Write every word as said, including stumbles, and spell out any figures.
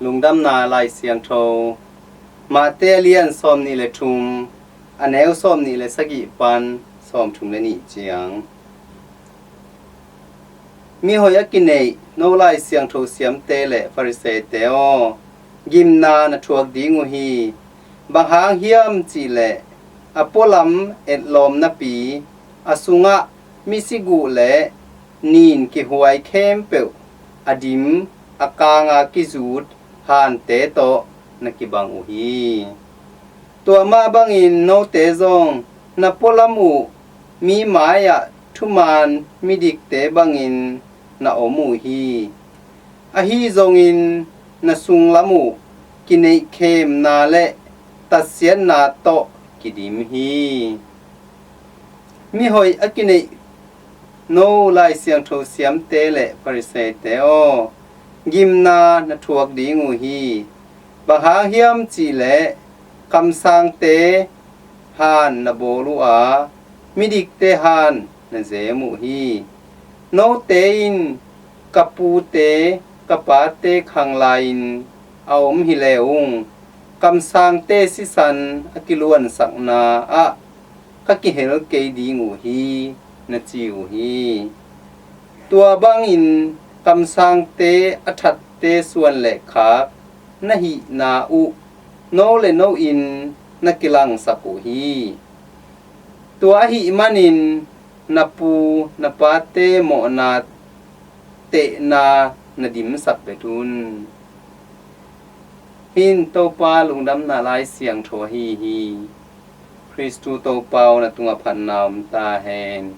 Lungdamna Lai Siangtho, Mate a lian sawmnih le thum, a neu sawmnih le sagih pan sawmthum le nih ciang. Mihoih a kineih no Lai Siangtho siamte le Farisee-te aw, gimna na thuak ding uh hi. Bang hang hiam cih leh a pualam etlawm napi, a sungah misiguh le nin kihuai khempeuh a dim, a kanga kizut hante tawh na kibang uh hi. Tua mah bangin note zong na pualam uh mi mai-ah thuman midikte bangin na om uh hi. Ahi zongin na sunglam uh kineihkhemna le tatsiatna tawh kidim hi. Mihoih a kineih no Lai Siangtho siamte le Farisee-te aw, gimna na thuak ding uh hi. Bang hang hiam cih leh kamsangte han na bawl uh a, midikte han na zem uh hi. Note in ka pute ka pate khang lai-in a om hi le ung, kamsangte sisan a kiluansakna ah ka kihel kei ding uh hi, na ci uh hi. Tua bangin kamsangte a thatte suan le khak na hihna uh no le no in na kilangsak uh hi. Tua ahih manin na pu na pate mawhna tehna na dimsak bet un. Hih in Topa Lungdamna Lai Siangtho ahi hi. Khristu Topa aw, na tungah phatna om ta hen.